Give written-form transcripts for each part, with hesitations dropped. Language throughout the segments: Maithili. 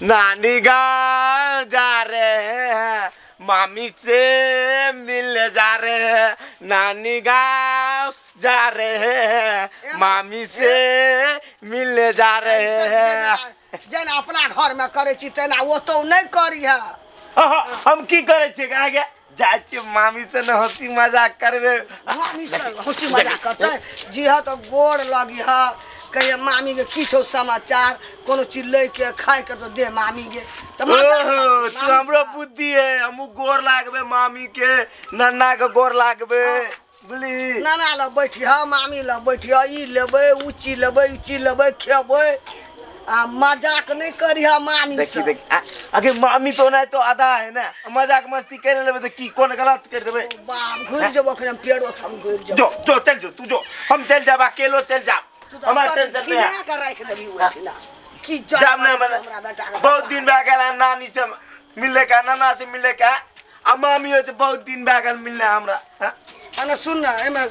नानी गाँव जा रहे हैं, मामी से मिलने जा रहे हैं। नानी गाँव जा रहे हैं, मामी से मिलने जा रहे हैं। जेना अपना घर में करे छी तेना ओतौ नहीं करी है। हम की करे छी आगे जाइ छी मामी से न हंसी मजाक करबे। मामी से हंसी मजाक करते जी हा तो गोड़ लगी है। कहिए मामी के किछो समाचार कोनो चीज ले के खाए के तो दे मामी के। तो तू हमरो बुद्धि है, हमू गोर लागबे मामी के, नन्ना के गोर लागबे। बुझली नाना ल बैठी है, मामी ल बैठी है, ई लेबै ऊ चीज लेबै ऊ चीज लेबै खेबै आ मजाक नहीं करी है मामी देखी देखी अगे मामी तो नहीं तो आधा है ना, मजाक मस्ती कर लेबे तो की कोन गलत कर देबे। बाप घुर जेबो अखन हम पेड़ो हम घुर जेबो। जो जो चल जो तू जो, हम चल जाब अकेलो चल जाब, हमार टेंशन नहीं है। के राख देबी ओठिना की जाब ना मने बहुत दिन भए गेल नानी से मिले का, नाना से मिले का, आ मामियो से बहुत दिन भए गेल मिलने हमरा। अने सुन ना एमे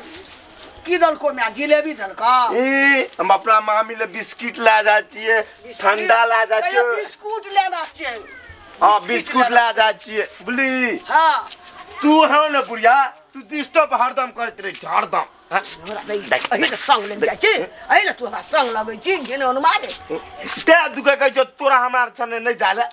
की दलको में जिलेबी दलका? ई हम अपना मामी ले बिस्किट ला जा छिए, ठंडा ला जा छिए। बिस्कुट लेना छिए? हां बिस्कुट ला जा छिए। बुझली हां तू हो न बुढ़िया, तू डिस्टर्ब हरदम करैत रहे छ हरदम। हमरा नहीं के संग ले जाइ छी, एहि ले तू हमरा संग लगै छी घिनौन मारे। ते दुका कहै छौ तोरा हमार छने नहीं जाले।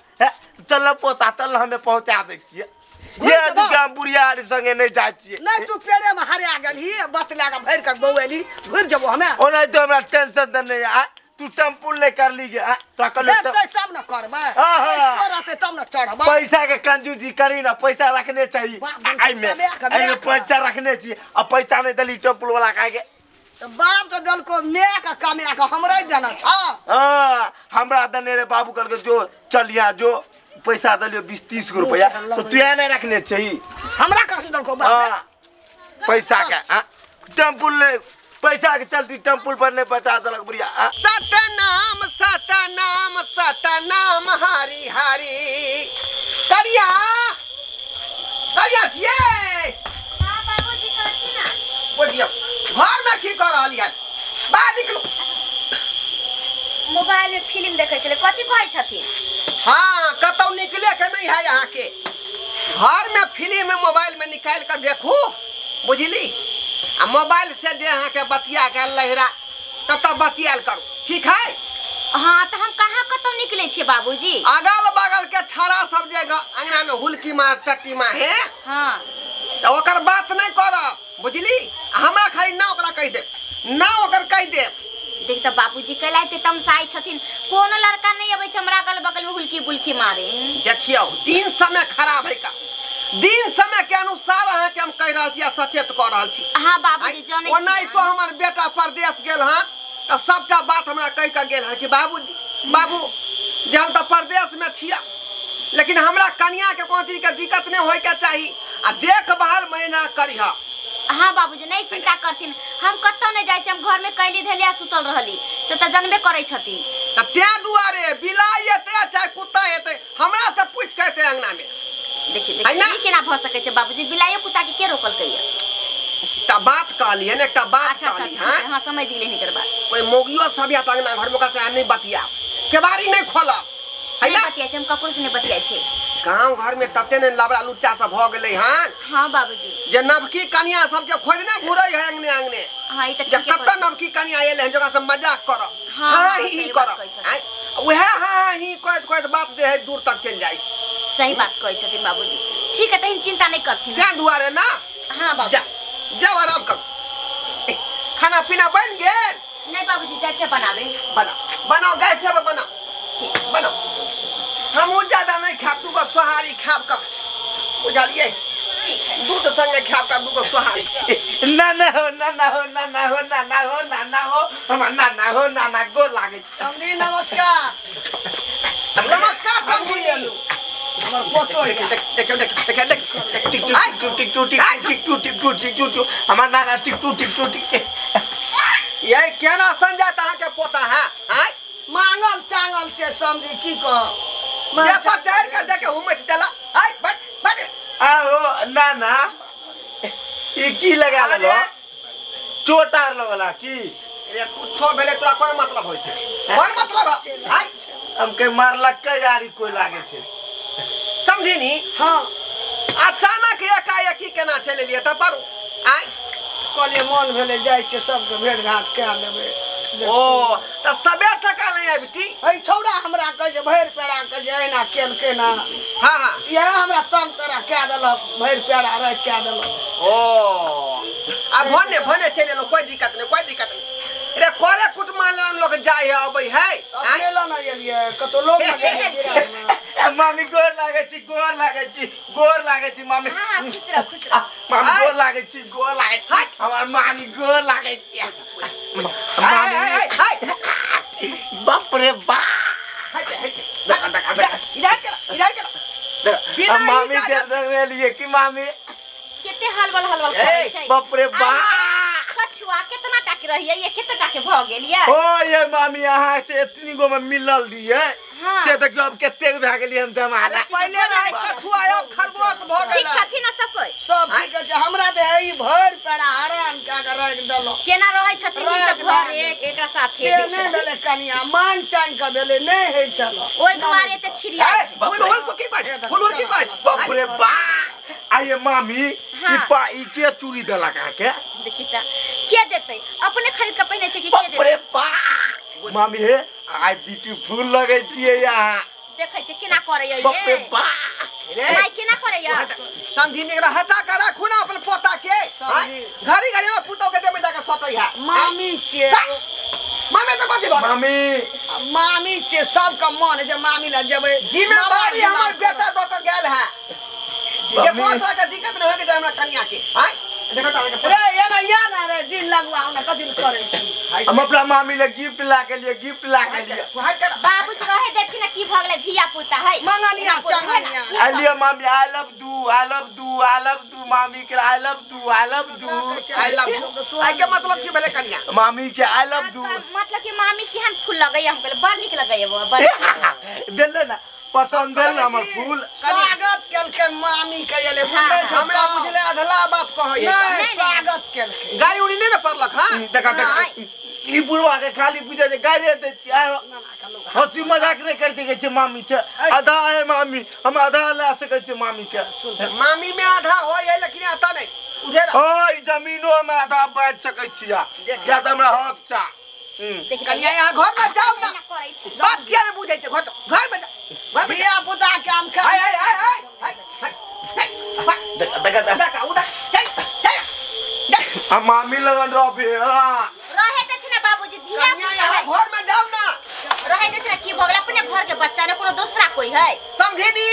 चल पोता चल हमें पहुंचा दै छिए। ये दुका बुढ़िया संगे नहीं जाइ छिए। नहीं तू पेड़े में हरा गेलही बतला के भरि के बौएली घुरि जेबो हमे। ओना तो हमरा टेंशन त नहीं आ, तू टेम्पुल नहीं कर ली गे तब न करबै, पैसा रहतै तब न चढ़बै। पैसा के कंजूसी करी ना, पैसा रखने चाहिए आई में, आई पैसा रखने चाहिए। आ पैसा नहीं दली टेम्पुल वाला काहे के? तो बाप तो दलको मे के कमा के हमरे देना छ। हां हमरा देने रे बाबू कहलकै जो चलिया जो पैसा दलियो 20-30 रुपया तो तू नहीं रखने चाहिए। हमरा कखन दलको बाप पैसा के टेम्पुल ने पैसा के चलती टेम्पुल पर नहीं पटा दलक बुढ़िया। सतनाम सतनाम सतनाम हरि हरि। करिया करिया छियै? हां बाबूजी कहती ना। बोलियो घर में की कर रहली है? बाहर निकलू। मोबाइल में फिल्म देखै छलै, कथि कहै छथिन? हां कतौ निकले के नहीं है यहाँ के, घर में फिल्म मोबाइल में निकाल कर देखू बुझली। आ मोबाइल से जे अहाँ के बतिया के लहरा तब तब बतियाल करू, ठीक है? हाँ तो हम कहाँ कतौ निकले छियै बाबूजी? अगल बगल के छड़ा सब जे अंगना में हुलकी मार टट्टी मार है। हाँ तो ओकर बात नहीं करब बुझली। हमरा खाली ना ओकरा कहि देब, ना ओकर कहि देब। देख तो बाबूजी कैला एते तमसाइ छथिन, कोनो लड़का नहीं अबै छै हमरा अगल बगल में हुलकी बुलकी मारे। देखियौ दिन समय खराब है का, दिन समय के अनुसार अहाँ के हम कह रहल छी आ सचेत कऽ रहल छी। हाँ बाबूजी जानै छी। ओना तो हमर बेटा परदेश गेल हन तऽ सबटा बात हमरा कहि के गेल हन कि बाबूजी बाबू जे हम तऽ परदेश में छिया, लेकिन हमरा कनिया के कोनो चीज के दिक्कत नहीं होय के चाही आ देखभाल महीना करिह। हाँ बाबूजी नहीं चिंता करथिन, हम कतौ नहीं जाइ छी, हम घर में कैली धैली आ सुतल रहली से तऽ जानबे करै छथिन। तऽ तें दुआरे बिलाइ एतै चाहे कुत्ता एतै हमरा से पूछि के एतै अंगना में। देखिए देखिए केना भ सकै छै बाबूजी, बिलाइयो कुत्ता के के रोकलकै ये? एकटा बात कहली ने, एकटा बात कहली। हां हां समझ गेलियै हिनकर बात। कोई मौगियो सब या अंगना घर में ओकरा से नहीं बतिया, केबाड़ी नहीं खोलब है ना? बतिया छै हम ककरो से नहीं बतिया छै। गांव घर में तते ने लबड़ा लुच्चा सब भ गेलै हन। हां बाबूजी जे नवकी कनिया सब के खोजने घुरै है अंगने अंगने। हां ई त ठीक है। कत नवकी कनिया एले हन जकरा से मजाक करब। हां ही करब उहे। हां ही कहत कहत बात जे है दूर तक चलि जाइ। सही बात कहै छथिन बाबूजी। ठीक है तहिन चिंता नहीं करथिन तें दुआरे ना। हां बाबू जा जाओ आराम करू। खाना पीना बन गेल? नहीं बाबूजी जाइ छै बनाबे। बनाओ बनाओ गैस पर बनाओ। ठीक बनाओ। हमहूँ ज्यादा नहीं खाब, दूगो सोहारी खाब का बुझलिए। ठीक है दूध संगे खाब का दूगो सोहारी। ना ना हो ना ना हो ना ना हो ना ना हो ना ना हो हम ना ना हो ना ना गोर लागे। समधी नमस्कार। नमस्कार समधी। हमर पोतो देख देख देख देख देख टिक टू टिक टू टिक टिक टू टिक टू टिक टू टू हमर नाना टिक टू टिक टू टिक। ये केना संजय अहाँ के पोता है? आय मांगल चांगल छै समधी की कह जे पर चढ़ के देखे हुमच देला। आय बैठ बैठ। आओ नाना ई की लगा लगो चोट आर लगला की? रे कुछो भेलै तोरा कोन मतलब होय छै? कोन मतलब है? आय हम के मारलक के यारी कोई लागे छे समझिनी। हां अचानक एकाएकी केना चलि एलियै त पर आइ कहलियै मन भेलै जाइ छियै सबके भेट घाट कए लेबै। ओ त सबेर सकाल नहि आबिती। है छौड़ा हमरा कहै जे भरि पेड़ा के जे एना केलकै ना। हां हां इएह हमरा तंग तोरा कए देलक भरि पेड़ा राति कए देलक। ओ आ भने भने चलि एलहुँ कोई दिक्कत नहीं कोई दिक्कत नहीं। रे करे कुटुम्ब लोग जाय है अबै है अकेला ना एलियै कतौ लोग ना गेलियै। मामी गोर लागै छी गोर लागै छी गोर लागै छी मामी। हां खुश रह खुश रह मामी गोर लागै छी गोर लागै छी हमर मामी गोर लागै छी मामी। बाप रे बाप देखा देखा देखा इधर चला इधर चला। मामी के देलियै कि मामी केते हलवल हलवल करै छै। बाप रे बाप कछुआ केतना टा के रहियै ये केतना टा के भ गेल ये। ओ ये मामी अहाँ से एतनी गो में मिलल रहियै से देखियौ अब कतेक भए गेलियै हम जमाना। पहिले रहै कछुआ अब खरगोश भ गेल। ठीक छथिन सब कोई सब ठीक छै। हमरा तऽ ई भरि पेड़ा हरान कए के राखि देलक। केना रहै छथिन ई सब घर एक एकरा साथे से नहि भेलै कनिया मांग चांग के भेलै नहि होइ छल ओहि दुआरे तऽ छिड़िया फूल हुल तो की कहै फूल हुल की कहै। बाप रे बाप आये मामी ई पा ई के चूड़ी देलक अहाँ के? देखी त के देतै अपने खरीद के पहिने छै कि के देतै। बाप रे बाप मामी हे आइ ब्यूटीफुल लगै छियै अहाँ। देखै छै केना करैया ये। बाप रे बाप रे भाई केना करैया समझी एकरा हटा के राखू ना अपन पोता के घड़ी घड़ी ना पुतौ के देबै जाके सटै है। मामी छियै मामी तो कथि मामी मामी छियै सबके मन है जे मामी लग जेबै। जिम्मेदारी हमर बेटा दऽ के गेल है जे कोनो तरह के दिक्कत नहि होय के हमरा कन्या के। आइ देखो त रे एना या ना रे दिन लगवा हमरा कथि करै छी। हम अपना मामी ले गिफ्ट ला के लिए गिफ्ट ला के लिए बाबूजी रहे देखी ना की भ गेलै धिया पुता है मंगनिया चंगनिया। I लियो मामी I love do I love do I love do मामी के I love do I love do I love do. I के मतलब की भेलै कन्या? मामी के I love do मतलब कि मामी केहन फूल लगैया हम कहले बड़ नीक लगैया बड़ देले ना पसंद भेल हमर फूल। स्वागत केलकै मामी के एलै बुझै छै हमरा बुझले अधला बात कहै नहीं स्वागत केलकै गाड़ी उड़ी नहि ने पड़लक। हां देखा देखा ई बुढ़वा के खाली बुझै छै गाड़ी दै छी हंसी मजाक नहि कर सकै छै मामी छै आधा है मामी हम आधा ला सकै छै मामी के। मामी में आधा होय है लेकिन आता नहीं उधर ओय जमीनो में आधा बैठ सकै छिया किया त हमरा हक चा। कन्या यहाँ घर में जाओ ना बात किया नहीं बुझै छै घर घर में जा धिया पुता के हम खा हाय हाय हाय हाय हाय देखा देखा देखा उधर चल चल हम मामी लगन रहबे। हां रहे देथिन बाबूजी धिया पुता यहाँ घर में जाओ ना रहे देथिन की भगला अपने घर के बच्चा ने कोनो दूसरा कोई है समझेनी।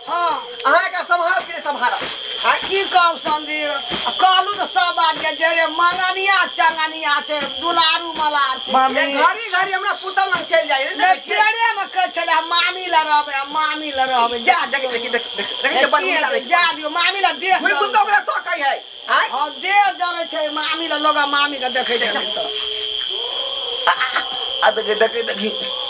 हां अहाँ का संभाल के संभाल हां की कहब समझी कहलू त सब आदमी जे रे मंगनिया चंगनिया छै दुलारू मलार छै मामी घड़ी घड़ी हमरा पुतल लग चल जाय रे देखै छियै पेड़े में कहै छलै हम मामी ल रहबै हम मामी ल रहबै जा देख देख देख देख के बन जा दियो मामी ल देख हुई पुतौ ओकरा तो कहै है। हां देह जरै छै मामी ल लोग मामी के देखै छै त आ देख देख देखी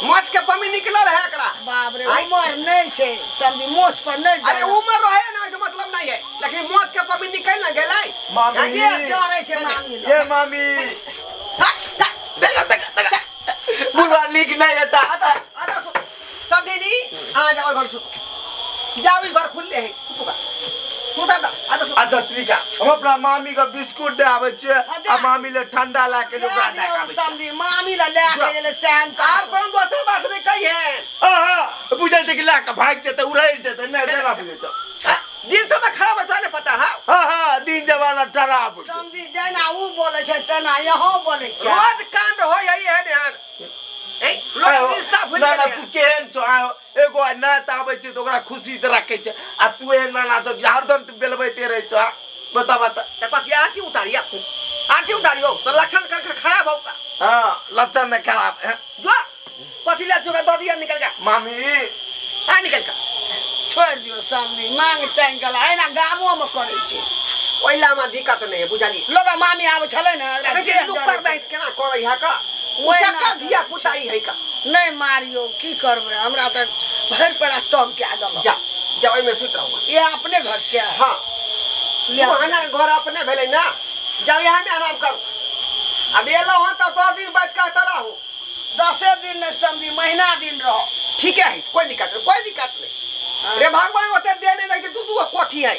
मोछ के पमी निकलल है एकरा। बाप रे उमर नहीं छै समझी मोछ पर नहीं। अरे उमर रहे ना मतलब नहीं है लेकिन मोछ के पमी निकल ना गेलै मामी देह जरै छै मामी ये मामी देखा देखा देखा बुढ़वा नीक नहीं हेता। आता आता समझेनी आ जाओ घर सुत जाओ ई घर खुलले है सुतुका सुता दा आता सुत। अच्छा ठीक है हम अपना मामी के बिस्कुट दे आबै छियै आ मामी ले ठंडा ला के ओकरा दे आबै समझी मामी ल ले के एलै सहन आर कोन दोसर बात नहीं कही है। हां बुझै छै कि ला के भाग जेतै उड़ै जेतै नहीं देना बुझै छै दिन से तो खराब है नहीं पता। हां हां हां दिन जमाना खराब समझी जेना ऊ बोलै छै तेना यहो बोलै छै रोज कांड होय है है ध्यान ए लोग रिश्ता भूल ना गेलै तू केहन छौ एगो नात आबै छै त ओकरा खुशी से राखै छै आ तू एहन नाना छौ कि हरदम तू बेलबैते रहै छौ। बता बता त कथी आरती उतारिया आरती उतारियो तो लक्षण कर के खराब होगा। हां लक्षण ने खराब है जो कथी ले छोरा दऽ दिया निकल जा मामी आ निकल का छोड़ दियो समझी मांग चांग गेल एना गामो में करै छै ओइला में दिक्कत नहीं है बुझलिए लोग मामी आबै छलै ने देखै लुक कर दे केना करै है का ओइला धिया पुता ई है का नहीं मारियो की करबै हमरा त भरि पेड़ा तंग कए देलक। जा जा ओइमे सुत रहू ये अपने घर के। हां ले घर अपने भेलै ना जाओ यहाँ में आराम करू। अब एलहुँ हँ तऽ 10 दिन बैठ कऽ एतऽ रहू। 10 दिन नहीं समझी महीना दिन रहो। ठीक है कोई दिक्कत नहीं कोई दिक्कत नहीं रे भगवान ओते दे नहीं दे दू दू कोठी है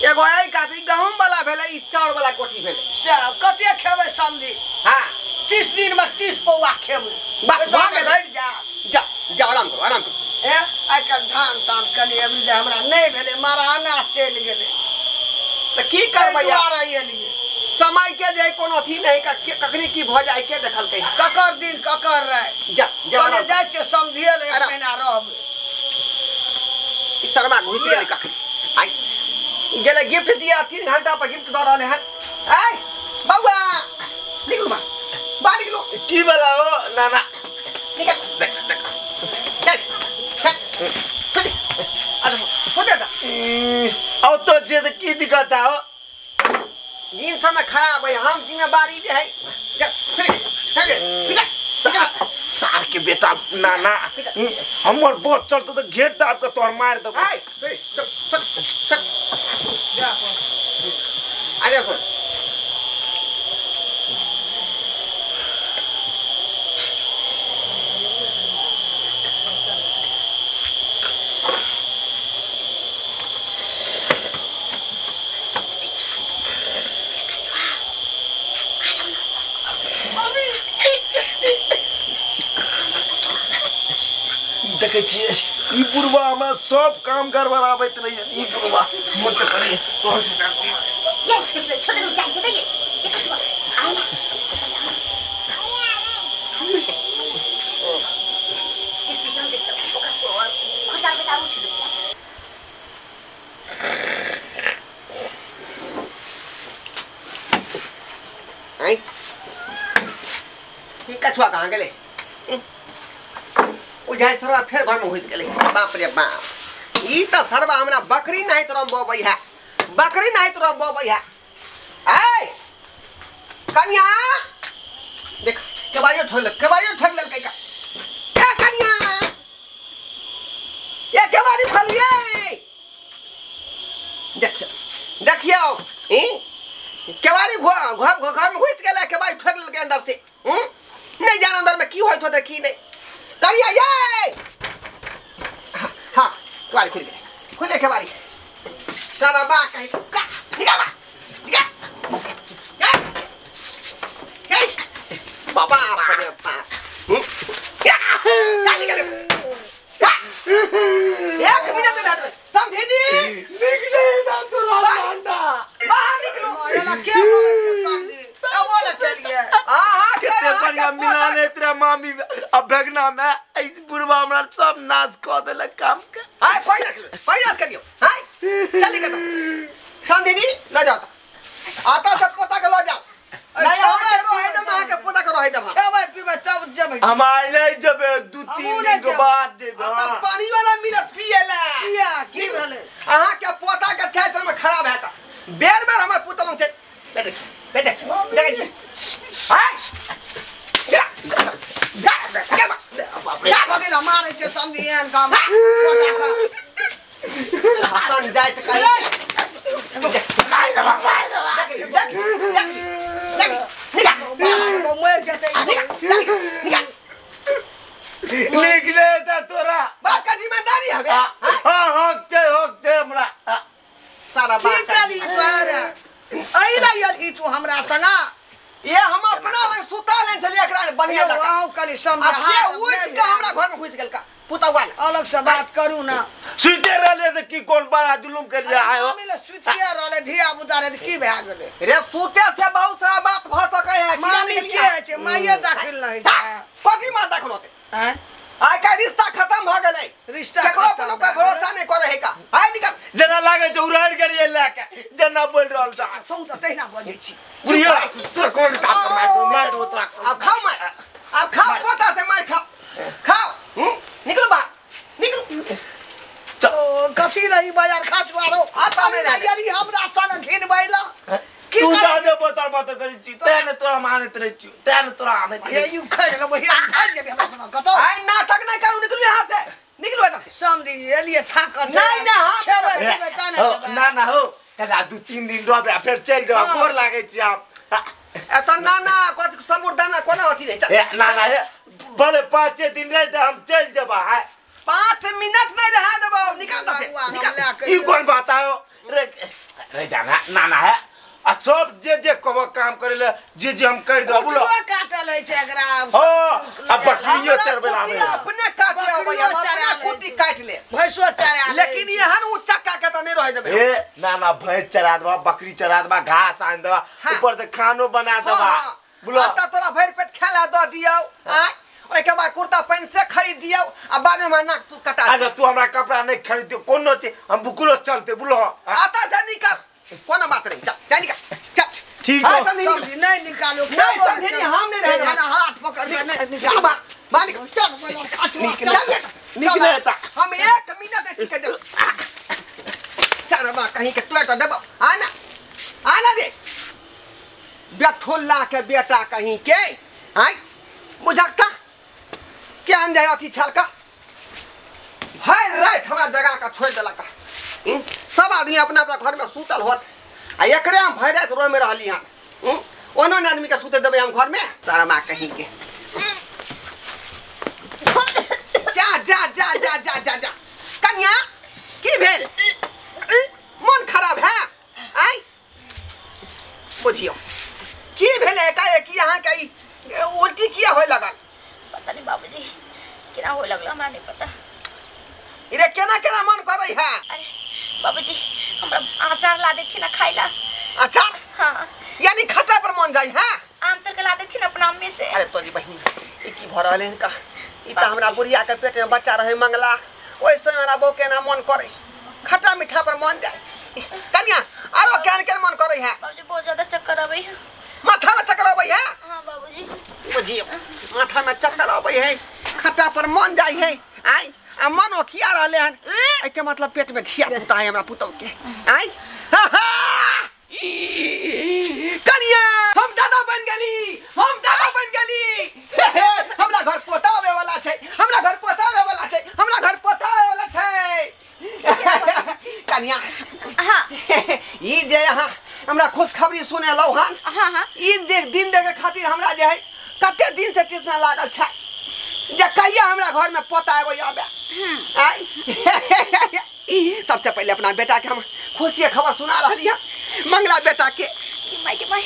एगो एहि कात ई गहूम वाला भेलै ई चाउर वाला कोठी भेलै सब कते खेबै समझी हां 30 दिन में 30 पौआ खेबै बस भऽ गेलै जा जा जा आराम करो आराम करो ए आइ काल्हि धान तान कनि अबरी जे हमरा नहि भेलै मारा चलि गेलै त की करबै दुआरे एलियै समय के जे कोनो अथी नहीं कखनी की भ जाय के देखलकै ककर दिन ककर राय जा जा जाइ छियै समझिए ले एक महीना रहबै ई शर्मा घुसि गेलै कखनी आइ गेले गिफ्ट दिया 3 घंटा पर गिफ्ट दऽ रहले हन आइ बौआ निकलू बा बाहर निकलू की वाला हो नाना निकल देख देख चल चल अरे हो दे औ तो जे त की दिक्कत हो दिन समय खराब है हम जिम्मेवारी जे है चल सार के बेटा नाना हमर बहुत चलते त घेट दाब के तोहर मार देबो आइ चल चल जा आ जा देखै छियै ई बुढ़वा हमरा सब काम गड़बड़ाबैत रहैया ई बुढ़वा मन त करिए तोहर ये देख ले छोड़ दे जान दे ये कछुआ आओ ना ये सुतल देख ओकरा खचा बेटा उठ दे आई ई कछुआ कहाँ गेलै जाय सरवा फेर घर में घुस गेलै बाप रे बाप ई त सरवा हमरा बकरी नहीं तरम बबै है बकरी नहीं तरम बबै है ऐ कन्या देख केबारियो ठोक लेलकै का ए कन्या ए केबारी खोलिए देखियो देखियो ई केबारी घर घर में घुस गेलै केबारी ठोक लेलकै अंदर से नहीं जान अंदर में की होइत होतै की नहीं करिया ये हाँ केवाड़ी खुल गए खुल गए केवाड़ी सारा बा कहीं निकाल निकाल बाबा रे बाप निकाल एक मिनट में हट समझे नी निकले ना तोरा अंडा बाहर निकलो एला के बोलै छै समझी ए बोले के लिए हां हां कितने बढ़िया मिला ले तेरा मामी अब भगना में इस बुढ़वा हमरा सब नाश क देलक काम के हाय कोई ना कोई नाश कर लियो हाय चली गए समझी नी ल जाओ आता सब पोता के ल जाओ नहीं यहाँ के रहे दम यहाँ के पोता के रहे दम खेबै पीबै तब जेबै हम आइले जबे 2-3 दिन के बाद जेबै अब पानी वाला मिलत पिए ला किया की भेलै अहाँ के पोता के छै त खराब है त बेर बेर हमर पोता लंग छै देख देख देख हाय जा जा जा जा गेल मारै छै समझी एहन काम पोता के हसन जाय त कहीं मार देबा मार देबा देख देख देख निकाल मर जेतै निकाल निकले त तोरा बाप का जिम्मेदारी हवे हां हक छै हमरा सारा की बात केली तोरा अइला यदि तू हमरा संगा ये हम अपना लग सुता लेन छलियै एकरा बढ़िया लगा आउ कनि समझ आ से उठ के हमरा घर में घुस गेल का पुतौआ अलग से बात करू ना सुते रहले त की कोन बड़ा जुलुम के लिए आयो मामी ले सुतिए रहले धिया पुता रे की भए गेलै रे सुते से बहुत सारा बात भ सकै है मामी के है छै माइये दाखिल नहीं छै कथी मां दाखिल होते हैं आइ का रिश्ता खत्म भ गेलै रिश्ता केकरो खत्म कोनो भए के भरोसा नहीं करे है का हाय निकल जेना लागे छै उड़ारि गेलियै लए के जेना बोल रहल छै तू त तहिना बजै छी बुढ़िया तोरा कोन काम के मार दो मार दो तोरा अब खाओ मार अब खाओ पोता से मार खाओ खाओ निकलो बाहर निकलो ओ कथी रही बाजार खाचुआरो आता नहीं रहे। यारी हमरा संग घिनबैला की तू करब? जादे बोतल बोतल करै छी तें ने तोरा मानैत रहै छी तें ने तोरा आनैत ये रहै छी you खैर लेबै भागि जेबै हमरा संग कतौ आइ नाटक नहीं करू निकलो यहाँ से निकलो एकदम से समझी एलिए थाकल नहीं, नहीं, हम खेबै ए, पीबै ता हो, ने ना ना हो कला 2-3 दिन रहबै आ फेर चलि जेबै हाँ। गोर लागै छी हम एतऽ ना ना कथी सबूर दाना कोना अथी नहीं चल ए ना ना हे भले 5 दिन रहि हम चलि जेबै आइ 5 मिनट नहीं रहा देबो, निकाल दे निकाल। ई कोन बात आयो रे? रे जाना नाना है आ सब जे जे कब काम करेले जे जे हम कर देबो बोलो। काटल है छै एकरा हो आ बकरियो चरबे आवे अपने काटे आवे, अपने कुटी काट ले, भैंसो चरा, लेकिन एहन उ चक्का के त नहीं रह देबे। ए नाना भैंस चरा देबा, बकरी चरा देबा, घास आन देबा, ऊपर से खानो बना देबा बोलो। आ त तोरा भरि पेट खाला द दियौ, आ ओइ के बाद कुर्ता पैंट से खरीद दियौ आ बाद में नाक तू कटा। अच्छा तू हमरा कपड़ा नहीं खरीद दियो कोनो चीज, हम बुकुलो चलते बोलो। आता से निकल, कोनो बात नहीं, जा जा निकल चल। ठीक हो समझी नहीं निकालो, नहीं समझी हम नहीं रहे, हाथ पकड़ के नहीं निकाल बाहर निकल चल निकल निकल हम 1 मिनट निकल चल चल बा कहीं के तोड़ देबो। आना आना दे बेथोला के बेटा कहीं के आय बुझकता क्या जाए अथी छलका भर रात हमरा जगह का छोड़ देलक। सब आदमी अपना अपना घर में सुतल होत आ एकरे हम भर रात रोय में रहली हम। ओनो ने आदमी के सुते देबै हम घर में सारा माँ कहीं के। जा जा जा जा जा जा जा कन्या की भेल, मन खराब है आय बुझियो की भेल एकाएक अहाँ के उल्टी किया होय लगल? पता नहीं बाबूजी केना होय लगल, हमरा नहीं पता। इरे केना केना मन करै है? अरे बाबूजी हमरा अचार ला देथिन ना खाइला। अचार? हां यानी खट्टा पर मन जाय है, आम तर के ला देथिन अपना अम्मी से। अरे तोरी बहिन ई की भ रहल है का? ई त हमरा बुढ़िया के पेट में बच्चा रहे मंगला, ओइ समय हमरा बहु केना मन करे खट्टा मीठा पर मन जाय। कन्या आरो केन केन मन करे है? बाबूजी बहुत ज्यादा चक्कर आबै है। माथा में चक्कर आबै है? हां बाबूजी बुझियो माथा में चक्कर आबै है, खट्टा पर मन जाय है। आय आ मन ओखिया रहले हन, एहि के मतलब पेट में धिया पुता है हमरा पुतौ के। आय कन्या हम दादा बन गेली, हम दादा बन गेली, हमरा घर पोता आवे वाला छै, हमरा घर पोता आवे वाला छै, हमरा घर पोता आवे वाला छै। कन्या हां ई जे अहाँ हमरा खुशखबरी सुनेलौ हन, हां हां ई देख दिन देखे खातिर हमरा जे है कते दिन से तृष्णा लागल छै जे कहिया हमरा घर में पोता एगो आबे। आय सबसे पहले अपना बेटा के हम खुशी खबर सुना रहली है, मंगला बेटा के। माय के माय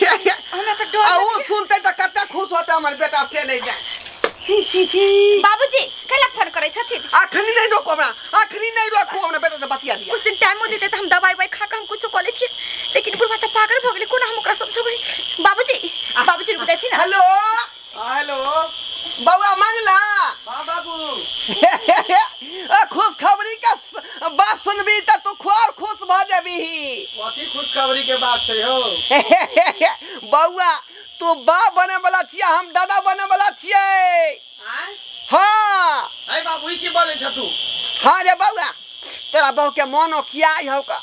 हमरा त डर आ उ सुनते त कते खुश होते हमर बेटा से नहीं जाए। बाबूजी कैला फोन करै छथिन? अखनी नहीं रोको हमरा, अखनी नहीं रोको हमरा बेटा से बतिया लिया। उस दिन टाइमो देते त हम दवाई why खा के हम कुछो क लेतियै, लेकिन बुढ़वा त पागल भ गेलै, कोना हम ओकरा समझबै? बाबूजी बाबूजी रुक जाथिन ना। हेलो हेलो बउआ मंगला। हां बाबू खुशखबरी का बात सुनबी त तू और खुश भ जेबी। कथी खुशखबरी के बात छै हो? बउआ तू बाप बने वाला छियै, हम दादा बने वाला छियै। हाँ अरे बाबू ई की बोलै छ तू? हाँ रे बउआ तोरा बहू के मन ओखियाई हौ का,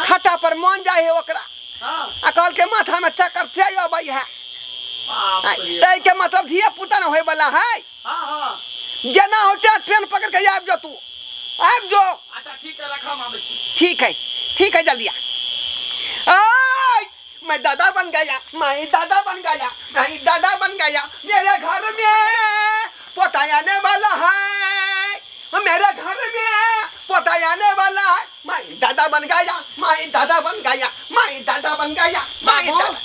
खट्टा पर मन जाय है ओकरा। आ कहल के माथा में चक्कर से अबै है, तै के मतलब धिया पुता न होय वाला है। हां हां जेना होते ट्रेन पकड़ के आबि जो, तू आबि जो। अच्छा ठीक है रखा हम आबै छी। ठीक है ठीक है जल्दी आ। आय मैं दादा बन गया, मैं दादा बन गया, मैं दादा बन गया, मेरे घर में पोता आने वाला है, मेरे घर में पोता आने वाला है, मैं दादा बन गया, मैं दादा बन गया, मैं दादा बन गया, मैं दादा।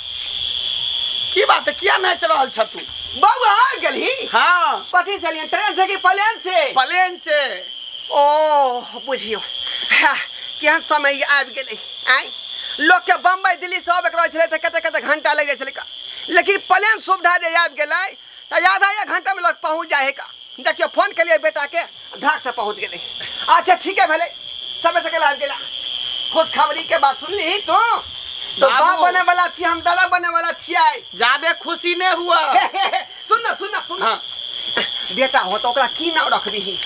की बात है किया नाच रहल छ तू? बउआ आ गेलही? हाँ कथी से लियन, ट्रेन से कि प्लेन से? प्लेन से। ओ बुझियो केहन समय आबि गेलै। आय लोक के बम्बई दिल्ली से आबैके रहै छलै तऽ कते कते घंटा लागि जाइ छलै, लेकिन प्लेन सुविधा जे आबि गेलै तऽ आधा एक घंटा में लोग पहुँच जाइ है का। देखियो फोन केलियै बेटा के, ढाक से पहुँच गेलै। अच्छा ठीके भेलै, समय से आबि गेला। खुशखबरी के बात सुनली तू? तो बाप बने वाला छी, हम दादा बने वाला छियै। ज्यादा खुशी नहीं हुआ। सुन ना सुन ना सुन। हाँ। बेटा हो तो ओकरा की नाम रखबी?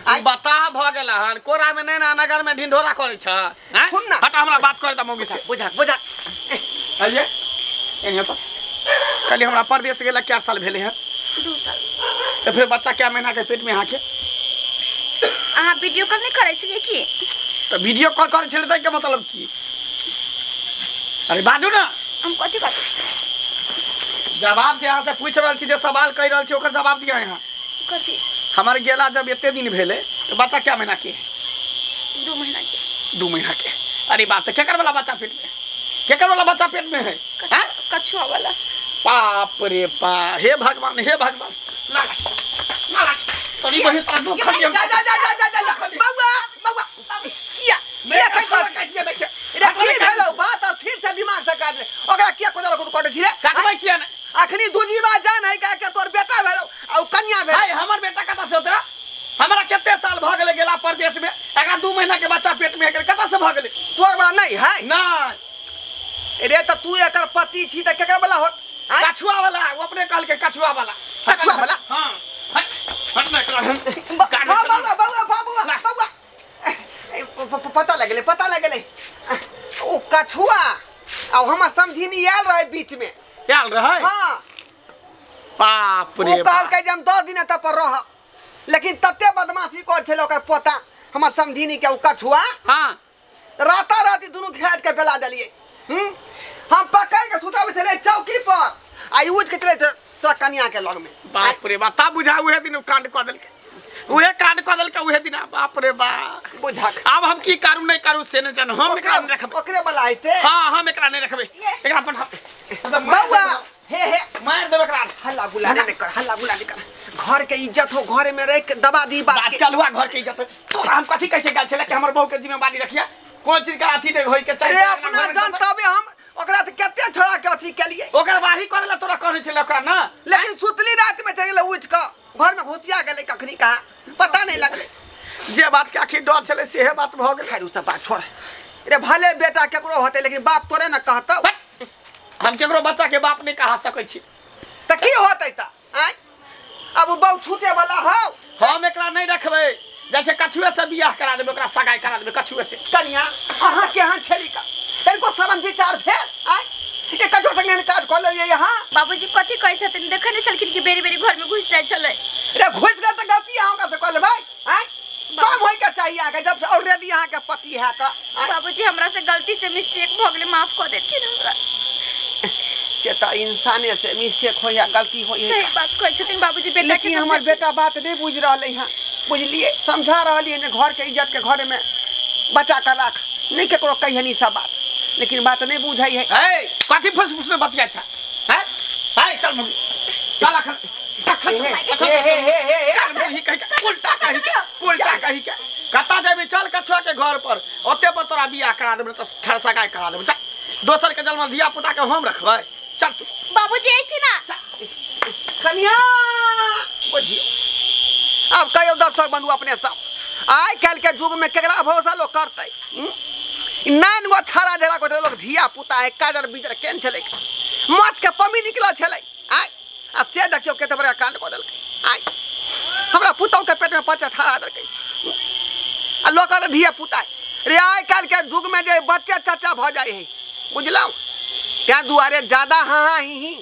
आई बता भ गेला हन, कोरा में नहीं ना नगर में ढिंढोरा करै छ। सुन ना हटा हमरा बात करे त मौगी से। बुझा बुझा आइए एनियो तो कल हमरा परदेश गेला क्या साल भेले है? 2 साल। तो फिर बच्चा क्या महीना के पेट में अहाँ के? अहाँ वीडियो कॉल नहीं करै छलियै की? तो वीडियो कॉल करै छलियै त के मतलब की? अरे बाजू ना। हम कथी बाजू? जवाब जे अहाँ से पूछ रहल छी, जे सवाल कहि रहल छी ओकर जवाब दिअ अहाँ। कथी? हमर गेला जब एते दिन भेले तो बच्चा क्या महीना के? 2 महीना के। 2 महीना के। अरे बाप, केकर वाला बच्चा पेट में? केकर वाला बच्चा पेट में है? कछुआ वाला। बाप रे बाप, हे भगवान हे भगवान। ना तोरी बहिन तोरा दुख खलियो। जा जा जा जा जा बउआ बउआ किया किया काटिए दै छै रे? की भेलौ बात स्थिर से दिमाग से काट ले। ओकरा किया कोदल को कटै छी रे? काटबै किया ने? अखनी दूजीबा जान है का के तोर बेटा भेलौ आ कन्या भेल। हाय हमर बेटा कत से होतरा? हमरा कते साल भ गेलै गेला परदेश में, एकरा 2 महीना के बच्चा पेट में है, कत से भ गेलै? तोर वाला नहीं है नहीं रे। त तू एकर पति छी त केकर वाला होत? कछुआ वाला। वो अपने कहल के कछुआ वाला। कछुआ वाला? हां हट हट ना एकरा बउआ बउआ बउआ बउआ पता लगले पता लगले ओ कछुआ आ हमर समझिनी आयल रहे बीच में। आयल रहे? हां। बाप रे ओ कहल के हम 10 दिन एतऽ पर रह, लेकिन तते बदमाशी कर छले ओकर पोता हमर समझिनी के ओ कछुआ। हां राता राती दुनू घेर के बेला देलिए। हम पकड़ के सुताबै छले चौकी पर आ यूज के चले तोरा कन्या के लग में। बाप रे बाप, ता बुझा उहे दिन कांड क देलके, उहे कांड क देलके उहे दिन। बाप रे बाप बुझा अब हम की करू नहीं करू से न जान। हम एकरा नहीं रखबै। ओकरे वाला है से? हां हम एकरा नहीं रखबै, एकरा पठा बउआ। हे हे मार देबै एकरा। हल्ला गुल्ला नहीं कर, हल्ला गुल्ला नहीं कर। घर के इज्जत हो, घरे में रह के दबा दी बात के। चलुआ घर के इज्जत तोरा हम कथि कहै के गेल छले कि हमर बहू के जिम्मेवारी रखिया, कोन चीज का अथि नहीं होय के चाही। रे अपना जान तबे हम ओकरा से कते छोड़ा के अथि केलिए। ओकर वाही करेला तोरा कहने छले ओकरा ना, लेकिन सुतली रात में चल गेलै उठ के घर में घुसिया गेलै कखनी कहा पता नहीं लगलै। जे बात के आखिर डर छले सेहे बात भ गेलै। खैर उ सब बात छोड़ रे, भले बेटा केकरो होतै लेकिन बाप तोरे न कहतौ। हम केकरो बच्चा के बाप नहीं कहा सकै छी त की होतै त? आय अब बहु छूटे वाला हौ। हम एकरा नहीं रखबै, जैसे कछुए से बियाह करा देबै, ओकरा सगाई करा देबै कछुए से। कन्या अहाँ के यहाँ छली का तनिको शरम विचार भेल? आय एक कछुआ संगे एहन काज कऽ लेलियै अहाँ? बाबूजी कथी कहै छथिन? देखै नहि छलखिन कि बेरी बेरी घर में घुसि जाइ छलै? रे घुसि गेल तऽ गलती अहाँ ओकरा से कऽ लेबै। आय शरम होय के चाही अहाँके, जब ऑलरेडी अहाँके पति है तऽ। बाबूजी हमरा से गलती से मिस्टेक भऽ गेलै, माफ कऽ देथिन हमरा। से तऽ इंसाने से मिस्टेक होइए, गलती होइए। सही बात कहै छथिन बाबूजी। बेटा के लेकिन हमर बेटा बात नहीं बुझि रहलै हँ, बुझलिए? समझा रहलियै ने घर के इज्जत के घरे में बचा कर राख, नहीं केकरो कहियनी सब बात, लेकिन बात नहीं बुझै है। ए कथी फुस फुस में बतिया छ? हैं हैं चल मुगी चल अखन अखन हे हे हे हे हे कहि के उल्टा कहि के उल्टा कहि के कता जेबी? चल कछुआ के घर पर, ओते पर तोरा बियाह करा देबै त ठर सगाई करा देबै। चल दोसर के जन्म धिया पुता के हम रखबै। चल तू। बाबूजी अइथिन ना कन्या बुझियो। अब कहियो दर्शक बंधु अपने सब, आइ काल्हि के युग में केकरा भरोसा लोग करतै? नान गो छाड़ा जरा को लोग धिया पुता है काजर बीजर केन छलै, माछ के पमी निकल छलै। आइ आ से देखियो कते बड़का कांड कऽ देलकै। आइ हमरा पुतहु के पेट में 5 छाड़ा देलकै आ लोग कहतै धिया पुता है। रे आइ काल्हि के युग में जे बच्चे चचा भऽ जाइ है, बुझलहुँ? तैं दुआरे ज्यादा हाँ हाँ ही ही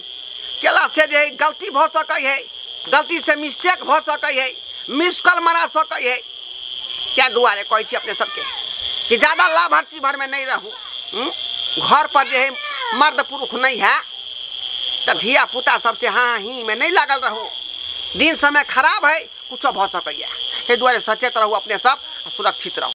केला से जे गलती भऽ सकै है, गलती से मिस्टेक भऽ सकै है, मिस कॉल मरा सकै है। तैं दुआरे कहै छी अपने सबके कि ज़्यादा लाभार्थी भर में नहीं रहू। घर पर जे है मर्द पुरुष नहीं है तो धिया पुता सबसे हाँ ही में नहीं लागल रहू। दिन समय खराब है, कुछो भऽ सकैए। ताहि दुआरे सचेत रहू अपने सब, सुरक्षित रहू।